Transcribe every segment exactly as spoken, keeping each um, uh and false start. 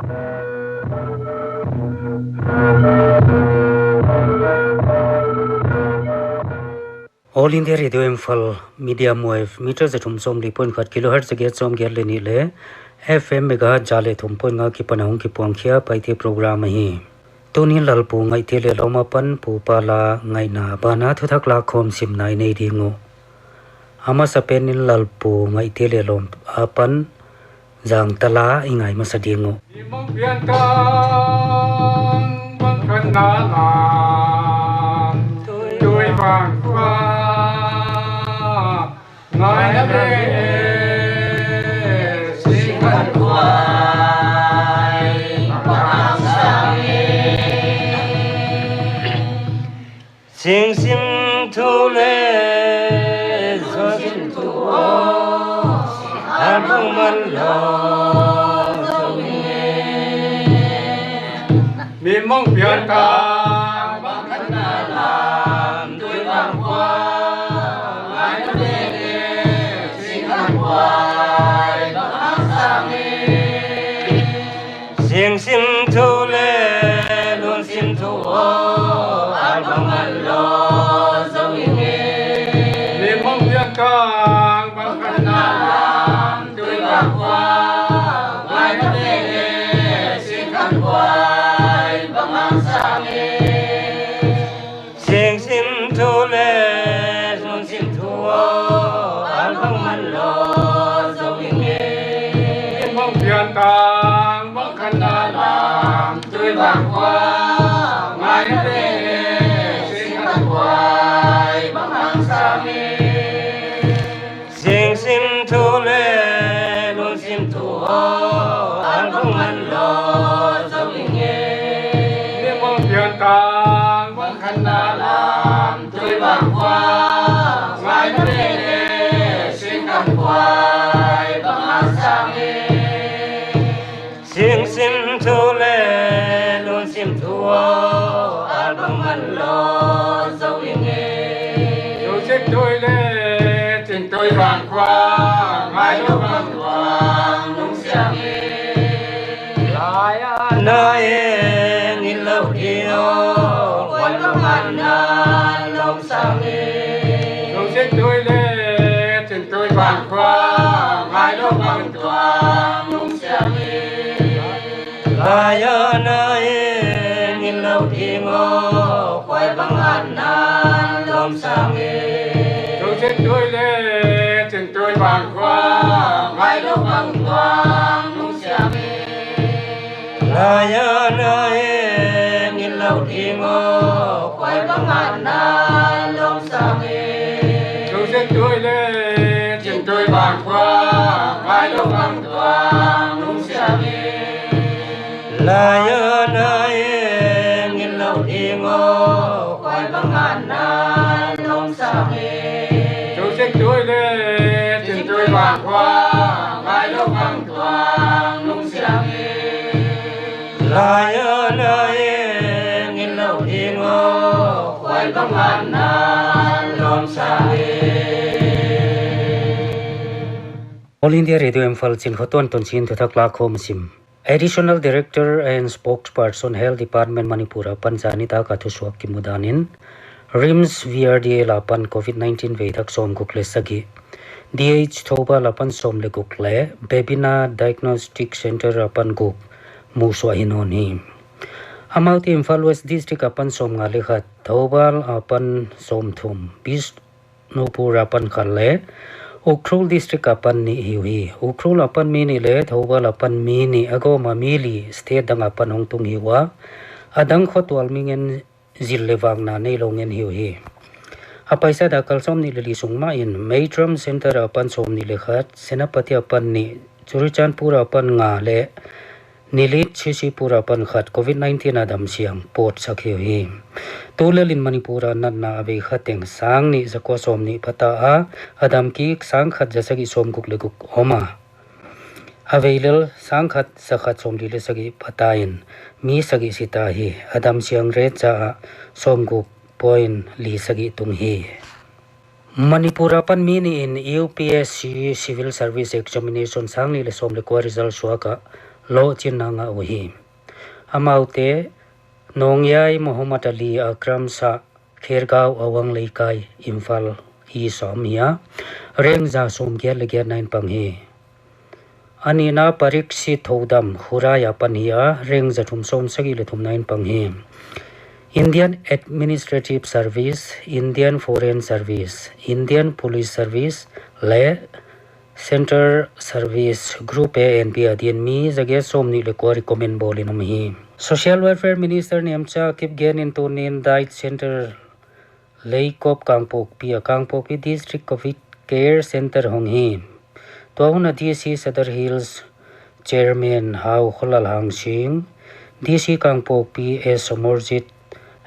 All India Radio Imphal, medium wave, meter za thum sawmli point khat, kilohertz za giat sawmgiat leh nih leh F M megahertz za leh thum point nga akipan a hong kipuang khia Paite program ahi. Tuni'n Lalpu Ngaihte leh Lawm apan Pu Pa la ngaihna banah thuthak lakhawm simna i nei ding uh. A masapen in Lalpu Ngaihte leh Lawm apan Zangtala i ngai masa ding uh. Singsim thu leh zon sim thu aw, album man lo. Mi mong pian ta, bang khan na lam, tui bang khua, ngai na le, sing khan khua, bang hang sang e. Singsim thu leh lungsim thu aw, album man lo zong i nge. Mi mong pian kang bang khan na lam, tui bang khua, ngai na le, sing khan khua, bang hang sang e. Singsim thu leh lungsim thu aw, album man lo zong i nge. Mong pian tang, mong khan na lam, tui bang khua, ngai na le, sing khan khua, bang hang sang e. Singsim thu leh lungsim thu aw, album man lo zong i nge. Mi mong pian tang, mong khan na lam, tui bang khua, ngai na le, sing khan khua, bang hang sang e. Singsim thu leh lungsim thu aw, album man lo zong i nge. Lungsim tui leh, sing tui bang khua, ngai lo bang tuang, lungsiang e. Lai a na e, ngin lo ding aw, koi bang man na, lungsiang e. Lungsim tui leh, sing tui bang khua, ngai lo bang tuang, lungsiang e. Lai a na e, ngin lo ding aw, koi bang man na, lungsiang e. Lungsim tui leh, sing tui bang khua, ngai lo bang tuang, lungsiang e. Lai a na e, ngin lo ding aw, koi bang man na, lungsiang e. Lungsim tui leh, sing tui bang khua, ngai lo bang tuang, lungsiang e. Lai a na e, ngin lo ding aw, koi bang man na, lungsiang e. Lungsim tui leh, sing tui bang khua, ngai lo bang tuang, lungsiang e. Lai a na e, ngin lo ding aw, koi bang man na, lungsiang e. All India Radio Imphal, Chin Kho Tuan Ton Chin thuthak lakhawm sim. Additional Director and Spokesperson Health Department Manipur apan zani taka thusuak kimu dan in, RIMS V R D L apan COVID nineteen vei thak sawmguk leh sagih, D H Thoubal apan sawm leh guk leh Bebina Diagnostic Centre apan guk musuah hi nawn hi. Amaute Imphal West District apan sawmnga leh khat, Thoubal apan sawmthum, Bis- nupur apan khat leh Ukhrul District apan nih hi uhi. Ukhrul apan mi nih leh Thoubal apan mi nih, a gawm a mi li state dang apan hong tung hi ua. A dang khotual mi ngen zil leh vakna neilou ngen hi uhi. A paisa dak kal sawmnih leh li sung mah in Meitram Centre apan sawmnih leh khat, Senapati apan nih, Churachandpur apan nga leh Nilit Churachandpur apan khat COVID nineteen a damsiang pawtsak hi uhi. Tulel in Manipur a natna a vei kha teng sang nih zakua sawmnih pha ta a, a dam kik sang khat za sagih sawmguk leh guk om a. A vei lel sang khat za khat sawmli leh sagih pha ta in mi sagih si ta hi, a damsiang rate za a sawmguk point li sagih tung hi. Manipur apan mi nih in U P S C Civil Service Examination sang nih leh sawm leh kua result suak ah lohchinna ngah uhi. Amaute Nongyai Mohammad Ali, Akram Shah, Khergaon Awang Leikai, Imphal East a om hi a, rank za sawmgiat leh giatna in pang hi. A nihna Parikshit Thoudam, Khurai apan hi a, rank za thum sawmsagih leh thumna in pang hi. Indian Administrative Service, Indian Foreign Service, Indian Police Service leh Central Service, Group A and B a dingin mi zagiat sawmnih leh kua recommend bawlin om hi. Social Welfare Minister Nemcha Kipgen in tuni'n Diet Centre Leikop Kangpokpi a, Kangpokpi District Covid Care Centre hong hi. Tua hun a D C Sadar Hills Chairman Hau Kholal Hangsing, D C Kangpokpi S Somorjit,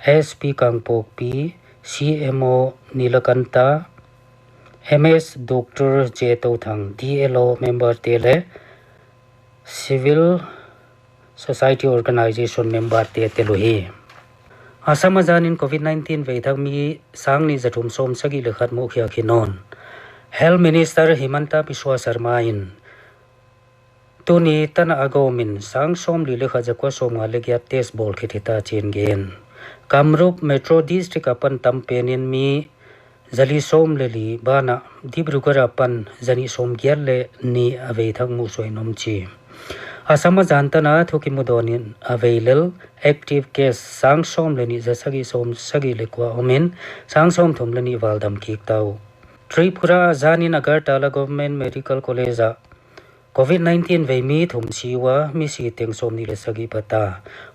S P Kangpokpi C M O Nilakanta, M S Doctor J Touthang, D L O member te leh Civil Society Organization member te tel uhi. Assam a zanin Covid nineteen vei thak mi sangnih za thum sawmsagih leh khat mukhia hi nawn. Health Minister Himanta Biswa Sarma in tuni tan a gawm in sang sawmli leh khat za kua sawmnga leh giat test bawl khit hita chi'n gen. Kamrup Metro District apan tam pen in mi zali sawm leh li banah Dibrugarh apan zanih sawmgiat leh nih a vei thak musuah in om chi. Assam a zan tan a thu kimu dawn in a vei lel active case sang sawm leh nih za sagih sawmsagih leh kua om in sang sawmthum leh nih val dam kik ta uh. Tripura a zanin Agartala Government Medical College ah Covid nineteen vei mi thum si ua, mi si teng sawmnih leh sagih pha ta.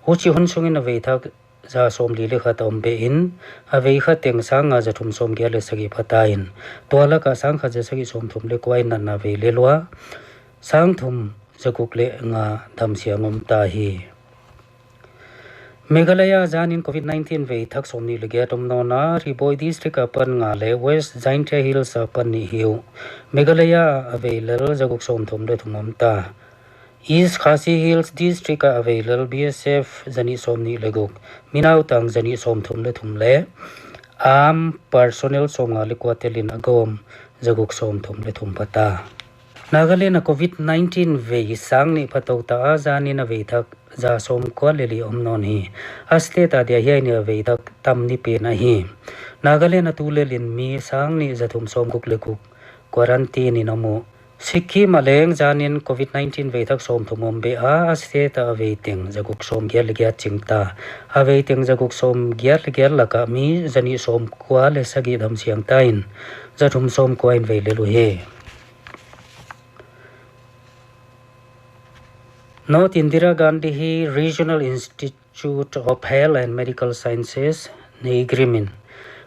Huchi hun sungin a vei thak za sawmli leh khat om beh in, a vei khat teng sang nga za thum sawmgiat leh sagih pha ta in, tua laka sang khat za sagih sawmthum leh kua in natna vei lel ua, sang thum za guk leh nga damsiang om ta hi. Meghalaya zanin Covid nineteen vei thak sawmnih leh giat om nawn a, Ri Bhoi District apan nga leh West Jaintia Hills apan nih hi uh. Meghalaya a vei lel za guk sawmthum leh thum om ta. East Khasi Hills District a vei lel B S F zanih sawmnih leh guk, mi nautang zanih sawmthum leh thum leh armed personnel sawmnga leh kua tel in a gawm za guk sawmthum leh thum pha ta. Nagaland a Covid nineteen vei sangnih pha tou ta a, zanin a vei thak za sawmkua leh li om nawn hi. A state a dia hiai ni a vei thak tam ni pen ahi. Nagaland a tulel in mi sangnih za thum sawmguk leh guk quarantine in om uh. Sikkim a leng zanin Covid nineteen vei thak sawmthum om beh a, a state a vei teng za guk sawmgiat leh giat ching ta. A vei teng za guk sawmgiat leh giat laka mi zanih sawmkua leh sagih damsiang ta in, za thum sawmkua in vei lel uhi. North Indira Gandhi Regional Institute of Health and Medical Sciences, NEIGRIHMS in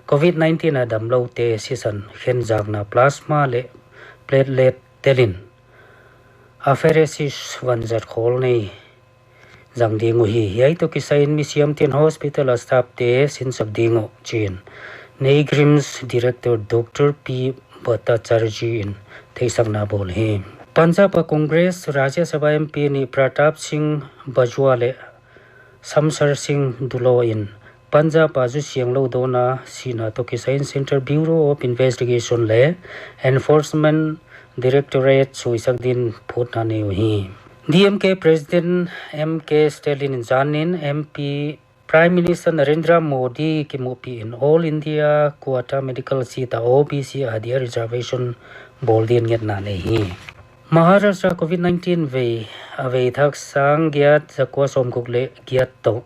Covid nineteen a damloute sisan khenzakna plasma leh platelet tel in apheresis vanzat khawl nei zang ding uhi. Hiai toh kisai in misiam te'n hospital a staff te sinsak ding uh chi'n NEIGRIHMS Director Doctor P Bhattacharjee in theihsakna bawl hi. Punjab a Congress Rajya Sabha M P nih Pratap Singh Bajwa leh Shamsher Singh Dhillon in Punjab a zu sianglou dawn a sihna toh kisai in Central Bureau of Investigation leh Enforcement Directorate suisak din phutna nei uhi. D M K President M K Stalin in zanin M P Prime Minister Narendra Modi kimuhpih in All India Quota Medical Seat a O B C a dia reservation bawl din ngetna nei hi. Maharashtra Covid nineteen vei a vei thak sang giat za kua sawmguk leh giat toh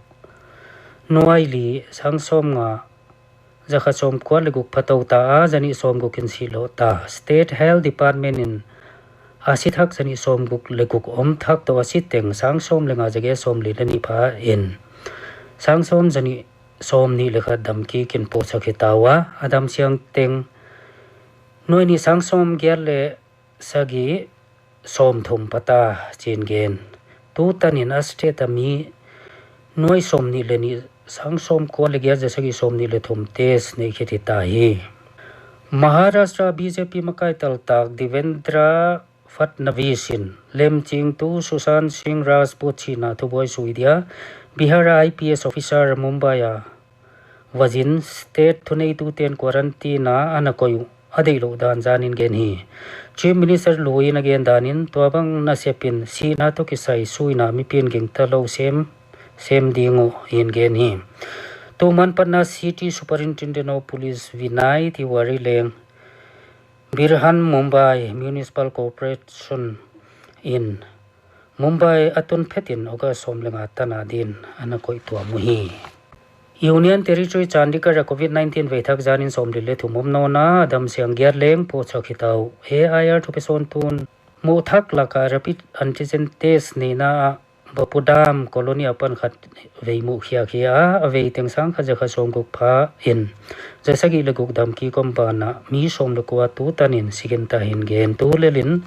nuai li sang sawmnga za khat sawmkua leh guk pha tou ta a, zanih sawmguk in sih lawh ta. State Health Department in a si thak zanih sawmguk leh guk om thak toh a si teng sang sawm leh nga za giat sawmli leh nih pha in, sang sawm zanih sawmnih leh khat dam kik in pawtsak hita ua, a damsiang teng nuai nih sang sawmgiat leh sagih sawmthum pha ta chi'n gen. Tutan in a state a mi nuai sawmnih leh nih sang sawmkua leh giat za sagih sawmnih leh thum test nei khit hita hi. Maharashtra B J P makai taltak Devendra Fadnavis in lemchingtu Sushant Singh Rajput sihna thubuai sui dia Bihar a I P S officer Mumbai a va zin state thuneitu te'n quarantine a ana koih uh a deihlouh dan zanin gen hi. Chief Minister Lu in a gen danin, tuabang nasepin sihna toh kisai suina mipi'n gingta lou sem, sem ding uh in gen hi. Tuman patna City Superintendent of Police Vinay Tiwari leng Birhan Mumbai Municipal Corporation in Mumbai a tun phetin August sawm leh nga tan a din ana koih tuam uhi. Union Territory Chandigarh a Covid nineteen veithak zanin sawmli leh thum om nawn a, a damsiang giat leng pohchak hita uh. A I R thupisawn tun muhthak laka rapid antigen test neihna ah Bapudam Colony apan khat vei muh khiak hi a, a vei teng sang khat za khat sawmguk pha in za sagih leh guk damkik om banah mi sawm leh kua tu tanin si gingta hi'n gen. Tulel in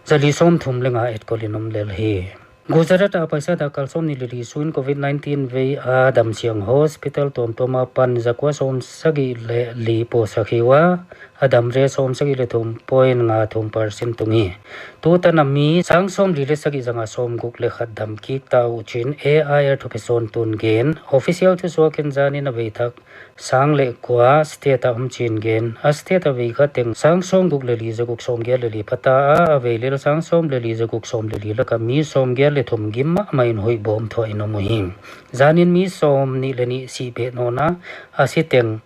za li sawmthum leh nga etkol in om lel hi. Gujarat a paisa dak kal sawmnih leh li sung in Covid nineteen vei a damsiang hospital tuamtuam apan za kua sawmsagih leh li pohchak hi ua, a dam rate sawmsagih leh thum point nga thum percent tung hi. Tu tan a mi sang sawmli leh sagih za nga sawmguk leh khat damkik ta uh chi'n A I R thupisawn tun gen. Official thusuak in zanin a veithak sang leh kua state a om chi'n gen. A state a vei kha teng sang sawmguk leh li za guk sawmgiat leh li pha ta a, a vei lel sang sawm leh li za guk sawmli laka mi sawmgiat leh thum gim mahmah in huih bawm thuah in om uhi. Zanin mi sawmnih leh nih si beh nawn a, a si teng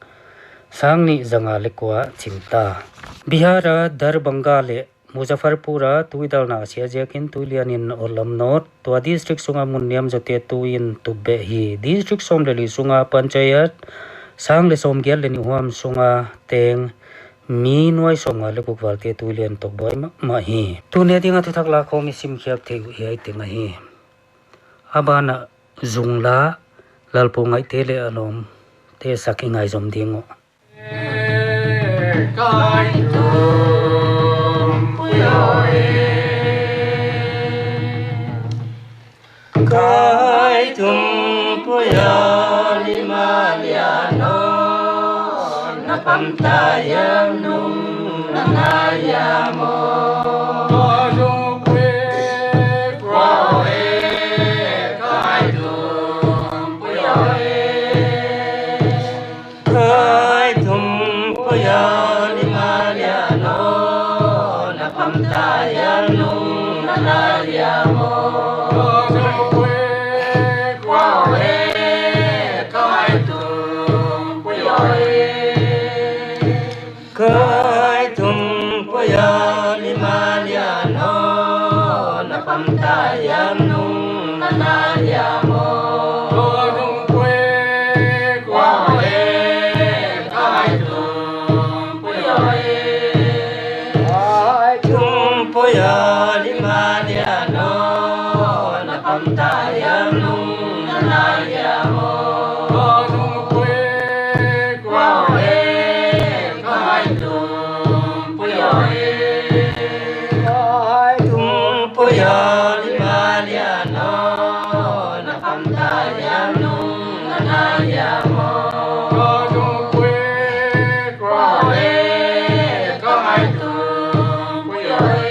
sang nih za nga leh kua ching ta. Bihar a Darbhanga leh Muzaffarpur a tuidalna a sia ziakin tuilian in awllam nawt. Tua district sunga mun niam zote tui in tup beh hi. District sawm leh li sunga panchayat sang leh sawmgiat leh nih huam sunga teng mi nuai sawmnga leh guk valte tuilian tawk buai mahmah hi. Tuni a dinga thuthak lakhawm i simkhiak theih uh hiai teng ahi. A banah zung la, Lalpu Ngaihte leh a lawmte sak i ngaizom ding uh. Kai tum puyo e, kai tum puyo ni maliano, na pamta ya nung na na ya mo. Kai tum puyo e, kai tum puyo ni maliano, na pamta ya nung na na ya mo. Kai tum puyo e, kai tum puyo ni maliano, na pamta ya nung na na ya mo. Kai tum puyo e, kai tum puyo ni maliano, na pamta ya nung na na ya mo. Kai tum puyo e, kai tum puyo ni maliano, na pamta ya nung na na ya mo. Kai tum puyo e, kai tum puyo e,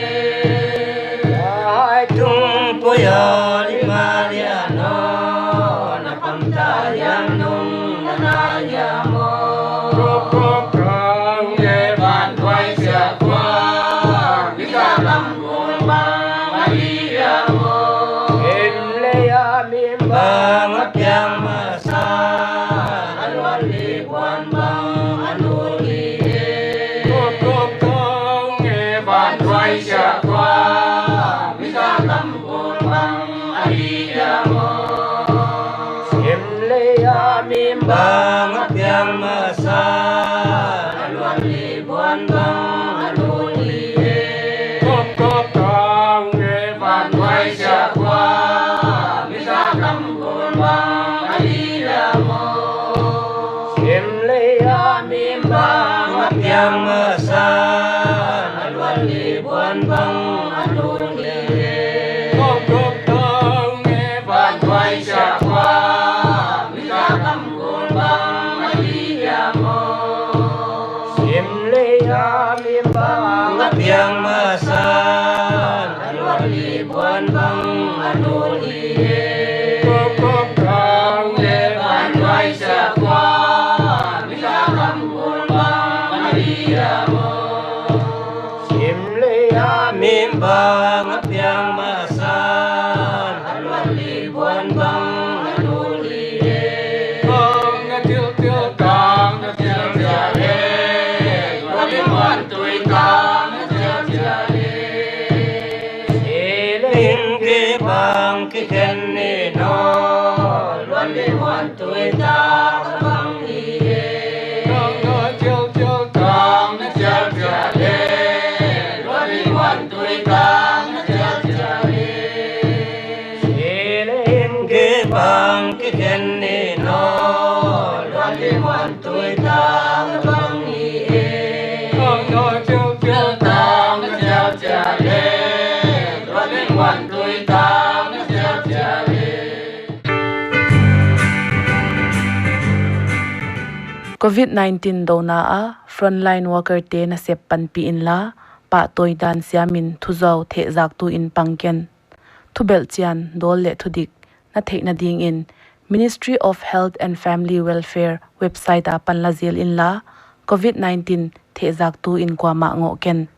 kai tum puyo ni maliano, na pamta ya nung na na ya mo. Kop kop kong e ban tuai sia kua, mi sa lam kung bang a li ya mo. Em le ya mi bang a piang ma sa, a luan li buan bang a nu li e. Kop kop kong e ban tuai sia kua, mi sa lam kung bang a li ya mo. Em le ya mi bang a piang ma sa, a luan li buan bang a nu li e. Kop kop kong e ban tuai sia kua, mi sa lam kung bang a li ya mo. Em le ya mi bang a piang ma sa, a luan li buan bang a nu li e. Kop kop kong e ban tuai sia kua, mi sa lam kung bang Ni no, luan li muan tui tak bang hi e. Tang na chial chial, tang na chial chial e. Luan li muan tui, tang na chial chial e. Sile in ke bang ki khen ni no, luan li muan tui tak bang hi e. Tang na chial chial, tang na chial chial e. Luan li muan tui, tang na chial chial e. Covid nineteen douna a frontline worker te nasep panpih inla, pahtawi dan siamin thuzau thehzaktu in pang ken. Thubelhchian dawl leh thudik na theihna dingin Ministry of Health and Family Welfare website a panla zel inla, Covid nineteen thehzaktu in kuamah ngoh ken.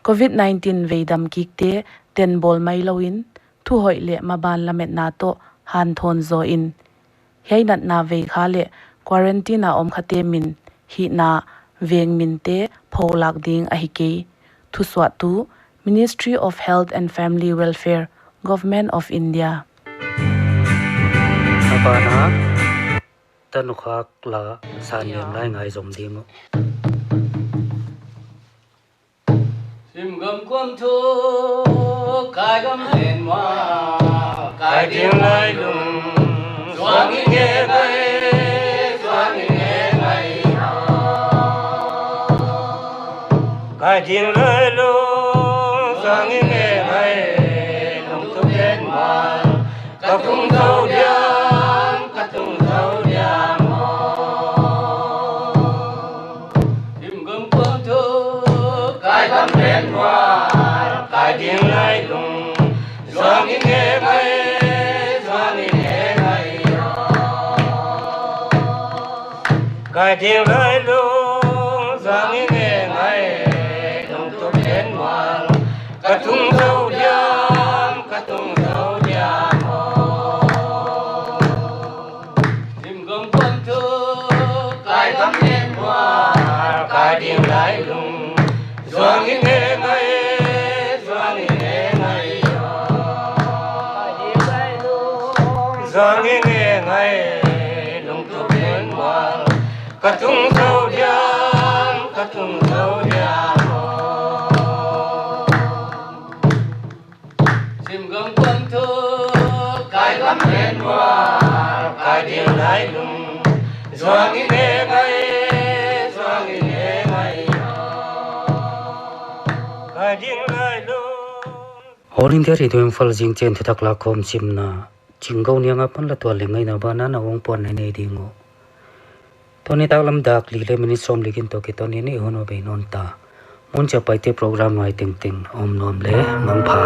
Covid nineteen veidam kikte tenbawl mailouin, thuhoih leh maban lametna toh hanthawn zaw in. Hiai natna veikha leh quarantine a om khate min, hihna, veng minte pholak ding ahi kei. Thusuahtu, Ministry of Health and Family Welfare, Government of India. A ban ah, Tanukhak la Sanniam la i ngaizom ding uh. Simgam kuam thu, kai gam len ma, kai ding lailung, zuang i nge ngai, zuang i nge ngai. Kai ding lailung, zuang i nge ngai, lungtup len ma, ka tung zou diam, ka tung zou diam aw. Simgam kuam thu, kai gam len ma, kai ding lailung, zuang i nge ngai, zuang i nge ngai aw. Kai ding lailung, zuang i nge ngai, lungtup len ma, ka tung zou diam, ka tung zou diam aw. Simgam kuam thu, kai gam len ma, kai ding lailung, zuang i nge ngai, zuang i nge ngai aw. Zuang i nge ngai, lungtup len ma, ka tung zou diam, ka tung zou diam aw. Simgam kuam thu, kai gam len ma, kai ding lailung, zuang i nge ngai, zuang i nge ngai aw. Kai ding lailung. All India Radio Imphal, zingchiang thutak lakhawm simna, Chinggou Niang apan la tual leh ngaihna banah na hong puanna nei ding uh. Tuni nitaklam dak li leh minute sawmli gin toh kiton in i hun uh bei nawn ta. Mun chiah Paite program ngai tengteng om nuam le, mangpha.